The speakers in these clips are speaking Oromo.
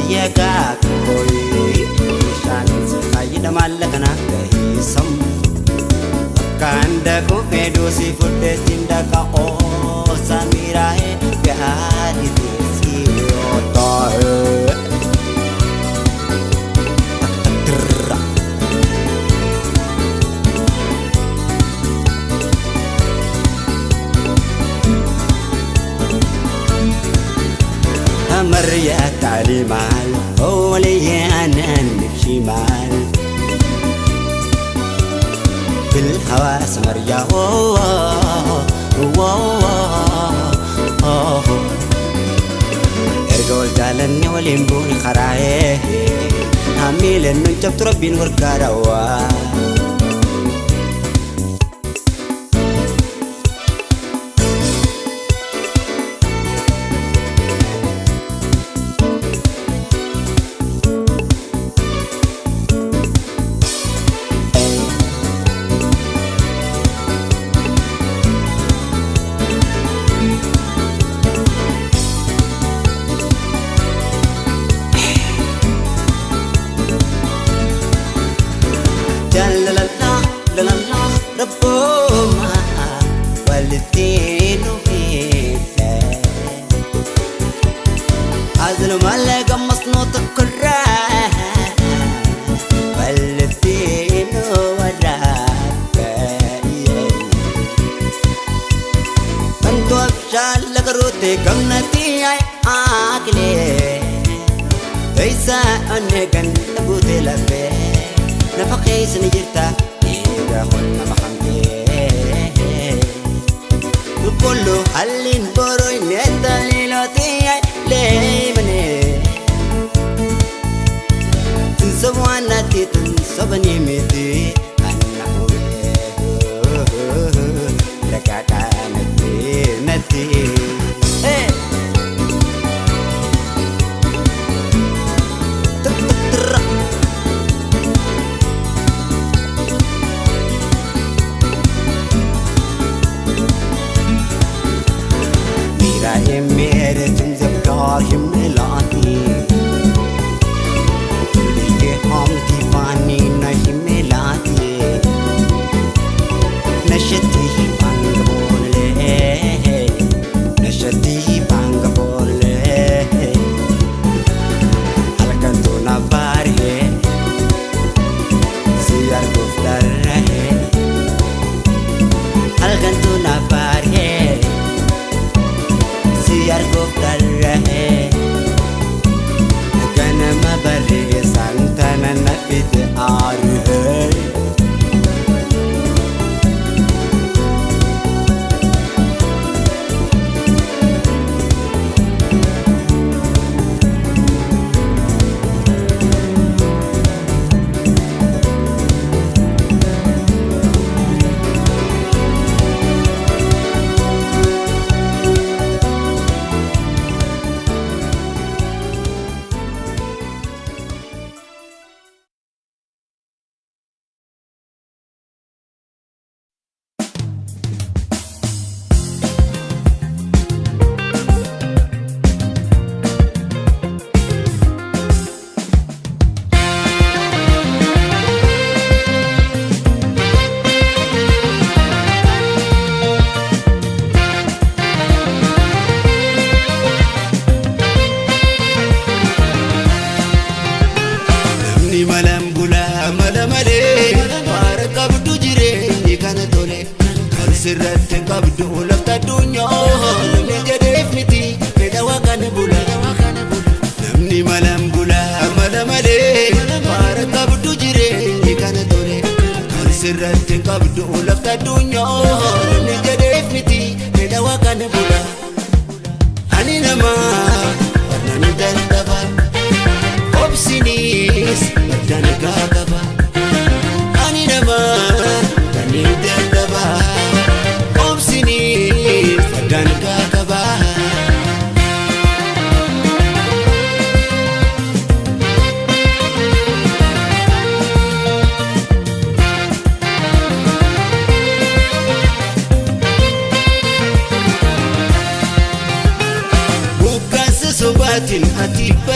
Yaga koi Shan se fayyada mallakana gahisam Kanda ko fedu si fudde sinda ka o samirae pyar desi hota hai. مريت علي مال ولي انا بشمال بالهوى سمر يا ارجول جالني وليمبوني خراي عميل انه جبت ربي وركاروا.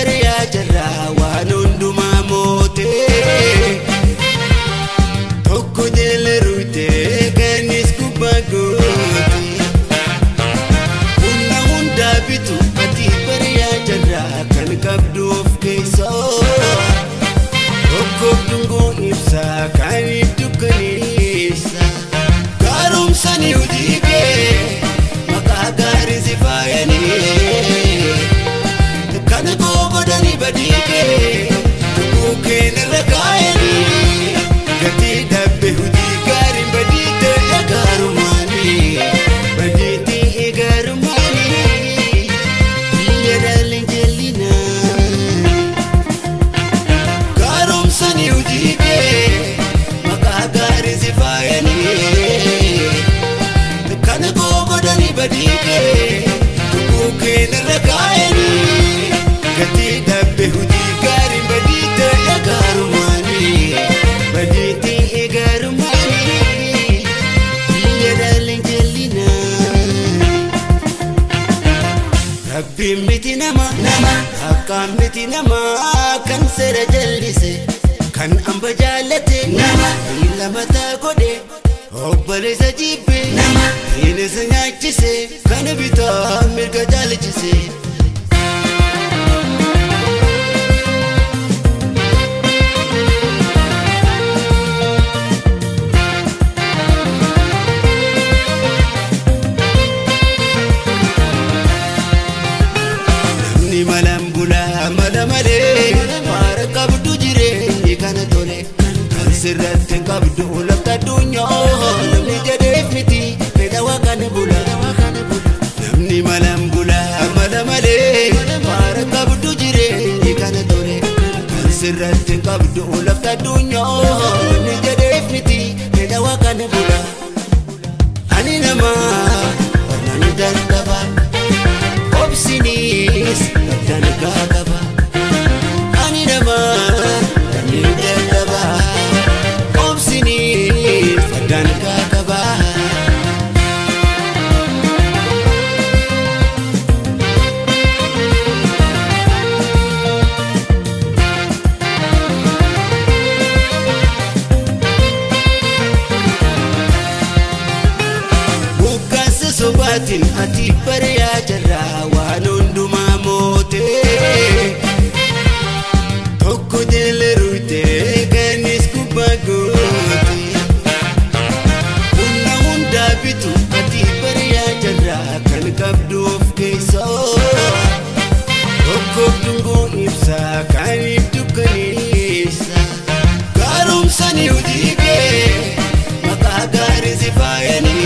bariyaa jirraa waan hundumaa mootee. Tokko jala ruutee kanis gubbaa goote. Humna hundaa bitu ati bariyaa jirraa kan qabdu of keessoo. Tokkoof dungoo ibsaa kaaniif dukkaneessa. Gaaromsanii hojii kee maqaa gaarii si faayanii. Kana koo godhanii badii kee lubbuu kee narra kaayanii. Gatii dhabbe hojii gaariin badii ta'e gaarumaanii. Badii ta'e gaarumaanii. Biyya dhaaleen jallinaa. Gaaromsanii hojii kee maqaa gaarii si faayanii. Kana koo godhanii badii kee lubbuu kee narra kaayanii. Gatii dhabbe hojii gaariin badii ta'e gaarumaanii. Badii ta'e gaarumaanii. Biyya dhaaleen jallinaa. Rabbiin miti nama nama akkaan miti nama kan seera jallise kan amba jaallate nama miila mataa godhe obboleessa jibbe nama bineensa nyaachise kana bitaa mirga jaalchise. Namni malaan bulaa mala malee faara qabdu jireenyi kana tole. Kan sirratti hin qabdu lafta addunyaa namni jedheef miti fedha waa kana bula. Namni malaan bulaa mala malee faara qabdu jireenyi kana tole. Kan sirratti hin qabdu lafta addunyaa namni jedheef miti fedha waa kana bula. Ani nama barnaan dadhaba. Obsinis dangaa qaba. Ani nama ni dadhaba. Obsinis dangaa qaba. Moggaasa sobaatiin ati bariyaa jirraa waan hundumaa mootee. Tokko jala ruutee kanis gubbaa goote. Humna hundaa bitu ati bariyaa jirraa kan qabdu of keessoo. Tokkoof dungoo ibsaa kaaniif dukkaneessa. Gaaromsanii hojii kee maqaa gaarii si faayanii.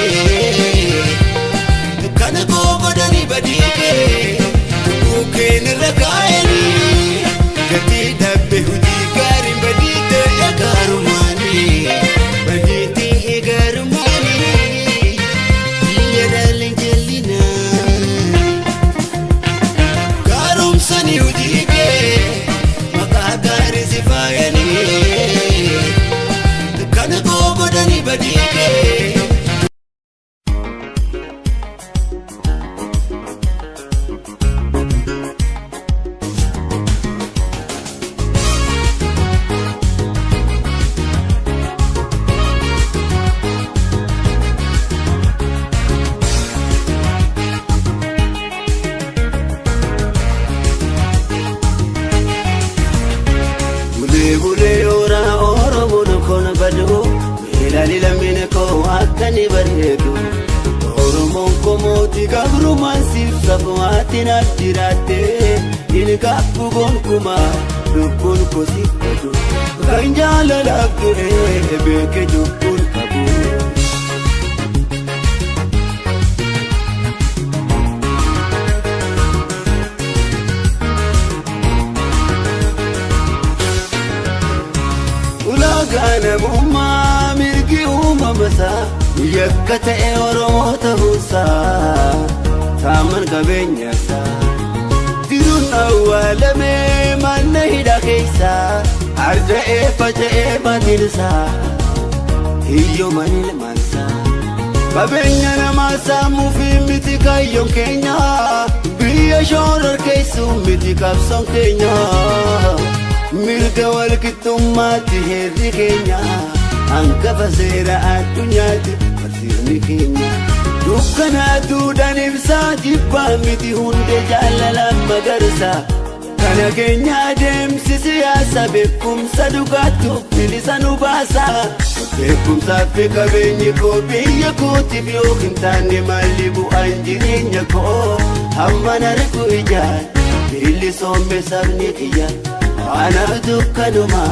Kana koo godhanii badii kee lubbuu kee narra kaayanii. Gatii dhabbe hojii gaariin badii ta'e gaarumaanii. Badii ta'e gaarumaanii. Biyya dhaaleen jallinaa. Gaaromsanii hojii kee maqaa gaarii si faayanii. Kana koo godhanii badii kee. Bulee bulee ooraa Oromoon koon badu miilaali lammiin koo akka ni bareedu. Oromoon koo mootii gabrumaan siif safuwaatti naaf jiraatte hin gaabbu gonkumaa lubbuun koo siif badu. Kan jaalalaaf du'e beeke cubbuun qabu. Ulaagaa namummaa mirgi uumamasaa yakka ta'e Oromoo ta'uusaa saaman qabeenyasaa. Jiruun awwaalamee mana hidhaa keessaa arda'ee faca'ee maatiinsaa hiyyooman ilmaansaa. Qabeenya namaa saamuu fi miti kaayyoon keenya. Biyya shororkeessuu miti qabsoon keenya. Mirga walqixxummaatti heerri keenya. Hangafa seera addunyaatti barsiifni keenya. Dukkanaatuudhaan ibsaa jibbaa miti hundee jaalala magarsa. Kana keenya adeemsi siyaasa beekumsa dhugaattu bilisa nu baasa. Beekumsaa fi qabeenyi koo biyya kootiif yoo hin taane maalli bu'aan jireenya koo? Hamma nargu ijaan bilisoome sabni kiyya. Anaaf dukkanuma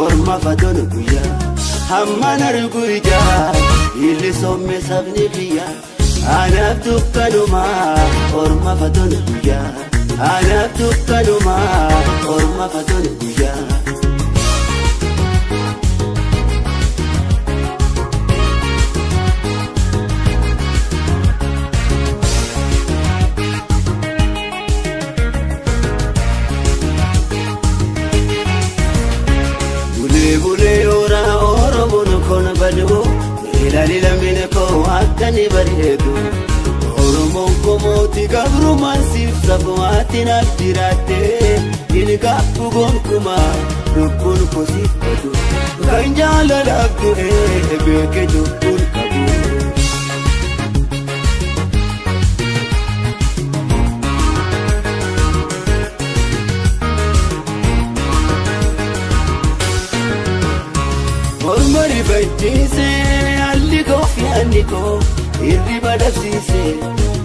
orma fatonu guyyaa. Hamma nargu ijaan bilisoome sabni kiyya. Anaaf dukkanuma orma fatonu guyyaa. Anaaf dukkanuma orma fatonu guyyaa. Bulee bulee horaa Oromoon kun badu, ilaali lammiin koo akka ni bareedu. Oromoon koo mootii gabrummaan siif safumaatti naaf jiraatte, hin gaabbu gonkumaa lubbuun koo siif badu. Kan jaalalaaf du'e beekee cubbuun qabu. Morma rifachiisee haalli koo fi yaadni koo hirriba dhabsiisee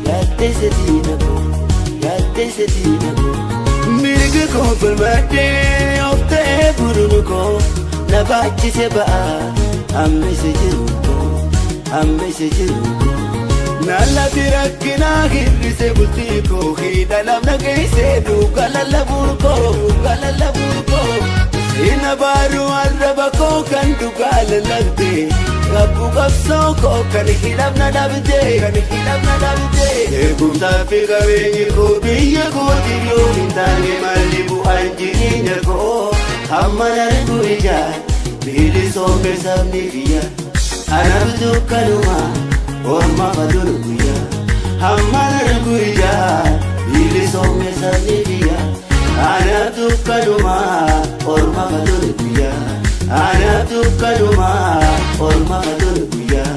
yaaddeesse diina koo, yaaddeesse diina koo. Mirga koo falmadhee of ta'ee buruun koo na baachise ba'aa amma isa jiru koo, amma isa jiru koo. Nallati rakkinaa hir'ise bultii koo, hidha lamna geessee duuka lallabuun koo, duuka lallabuun koo. Sina baaruu arraba koo kan dhugaa lallabde, qabbu qabsoo koo kan hidhamna dhabde, kan hidhamna dhabde. Beekumsaa fi qabeenyi koo biyya kootiif yoo hin taane maalli bu'aan jireenya koo? Hamma nargu ijaan bilisoome sabni kiyya. Anaaf dukkanuma orma fatunu guyyaa. Hamma nargu ijaan bilisoome sabni kiyya. Anaaf dukkanuma orma fatunu guyyaa. Anaaf dukkanuma orma fatunu guyyaa.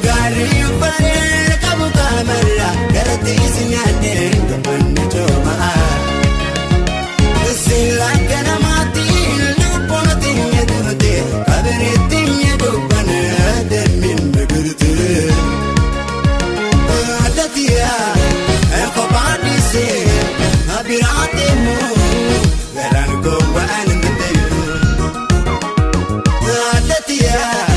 Gaarii uffatee qabu qaamarra garatti si nyaadhee gammanni coomaa. Sila ganamaatti lubbuun tinye duute qabireetti nye dubbana deemin migirte. Addatiyaa kophaa dhiisee biraa deemu garaan koo waan hin dandeenyu. Addatiyaa.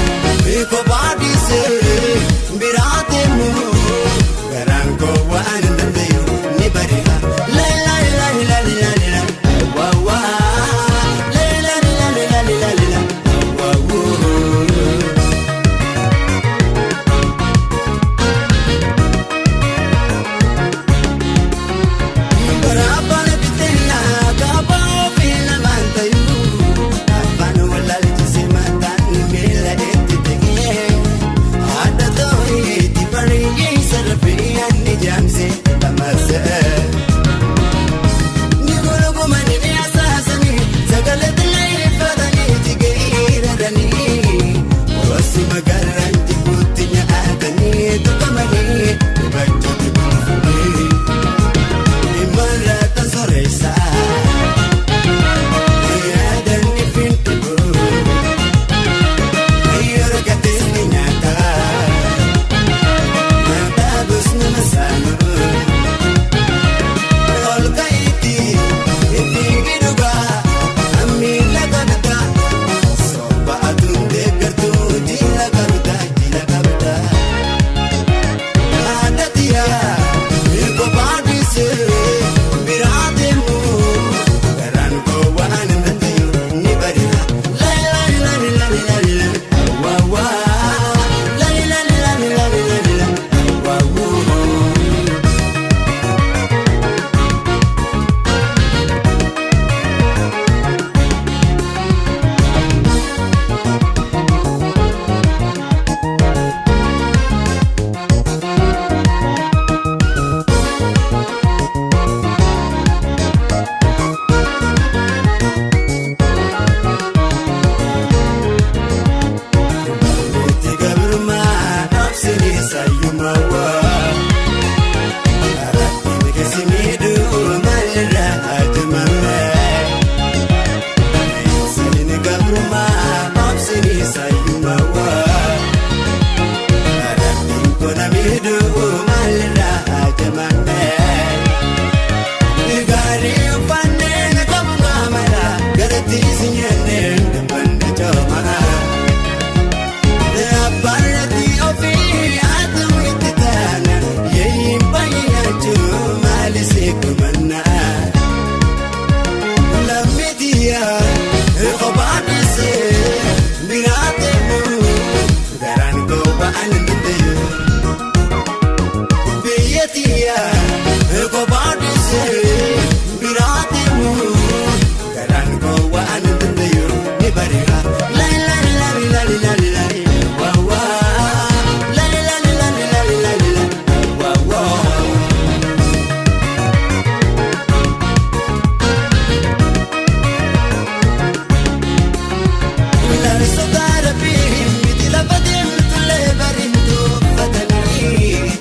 Sodaa rabbii miti lafa deemtullee barintu uffatanii.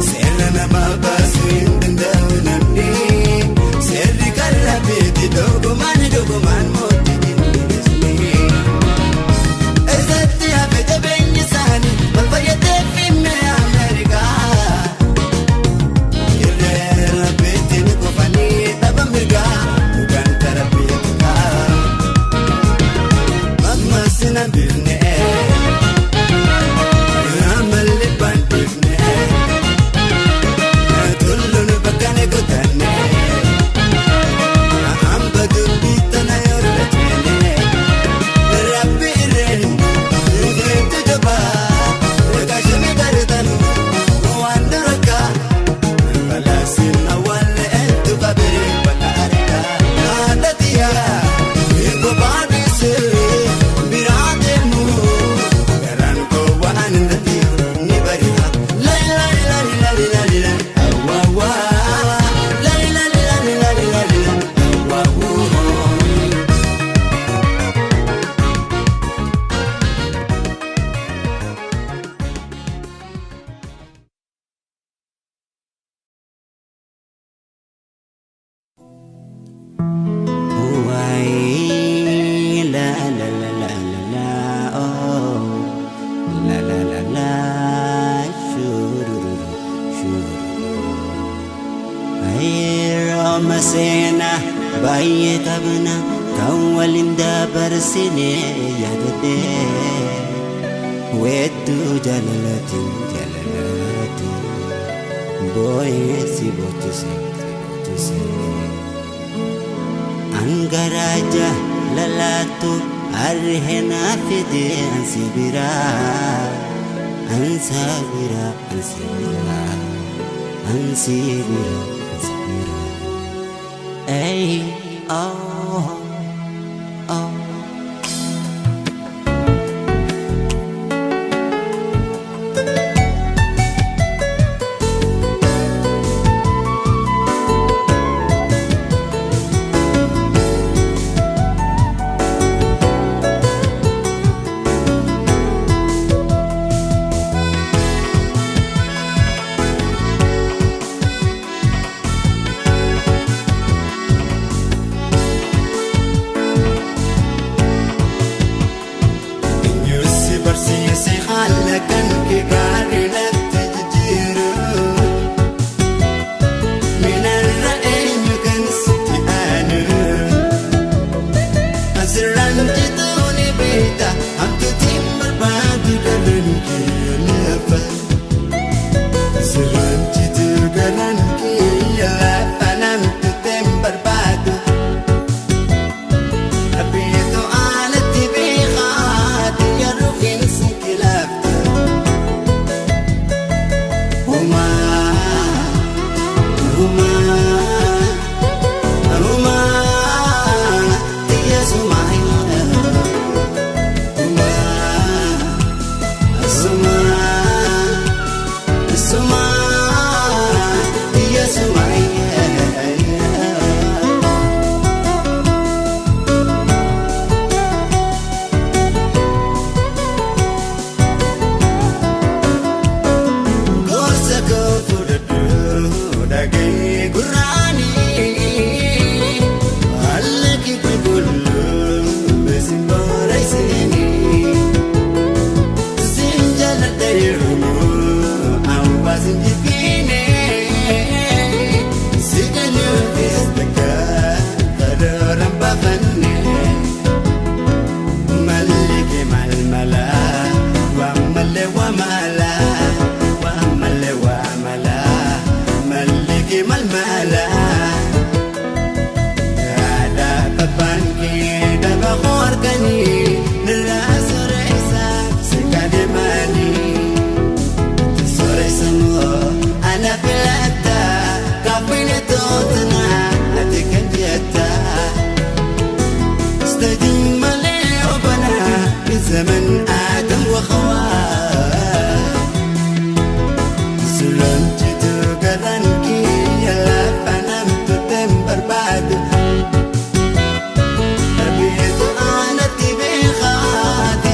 Seera nama baasuu hin danda'u namni. Seerri kan rabbiiti dhugumaan dhugumaan mootii jinni. Eessatti hafe jabeenyi isaanii wal fayyadee fimmee Ameerikaa. Irree rabbiitti ni kufanii dhaba mirgaa dhugaan tarabbiitti kaa. Amma sina bifne amalli bandifne tulluun bakka ni kutanne hamba dubbii tana yoo racheene rabbi irreen irreetti jabaa kaashini gartan waan dura balaasin awwaalle eentu qabiri bakka argaa haadha xiyyaa eegoo baadhiisee biraa deemu garaan koo waan hin dandeenye ni bari'a. Layi layi layi layi layi awwaawaa layi layi layi layi layi awwaawuu. Wai la la la la la la oh la la la la shururu shururu Ayro seenaa baay'ee qabna kan waliin dabarsine yaadadhe weedduu jaalalaatiin jaalalaatiin boo'ee si boochise si boochise. Angaraja lalaatu arhena fide ansi bira ansa bira ansi bira ansi bira ansi bira ay oh oh. Eenyusi barsiise haala kan kee gaarii natti jijjiiru. Minarra eenyu kan sitti aanu. Asirraan jituu ni beekta hamtuutiin barbaadu garaan kee lafa. Asirraan jituu garaan kee lafa namtuutiin barbaadu. Abbiitu alatti beekaa xiyya rufeensi kilaafta. Humaa humaa humaa xiyya sumaa humaa sumaa sumaa xiyya sumaa. Gorsa koo fudhadhu dhaga'ee gurraanii haalli qulqulluu beesin booraysinii sin jaalladha yeroo hawaasni jibbiine si galuufis takka karooraan baafanne. Malike malmala, wamale wamala, wamale wamala, malike malmala. Ada babanki daba khorkani, nira suraysa sikademani. Suraysa mo ana filata, kafine totna atikanjata. استديم لي وبنا من زمن آدم وخواه سلام جدو قرنكي يلا فنمت تنبر بعد تربيت أنا تبي خاد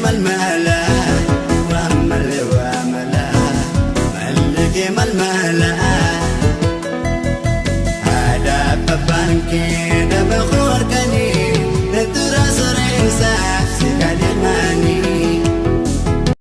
Malli kee malmala waa malle waa mala malli kee malmala. Haadha abbaan kee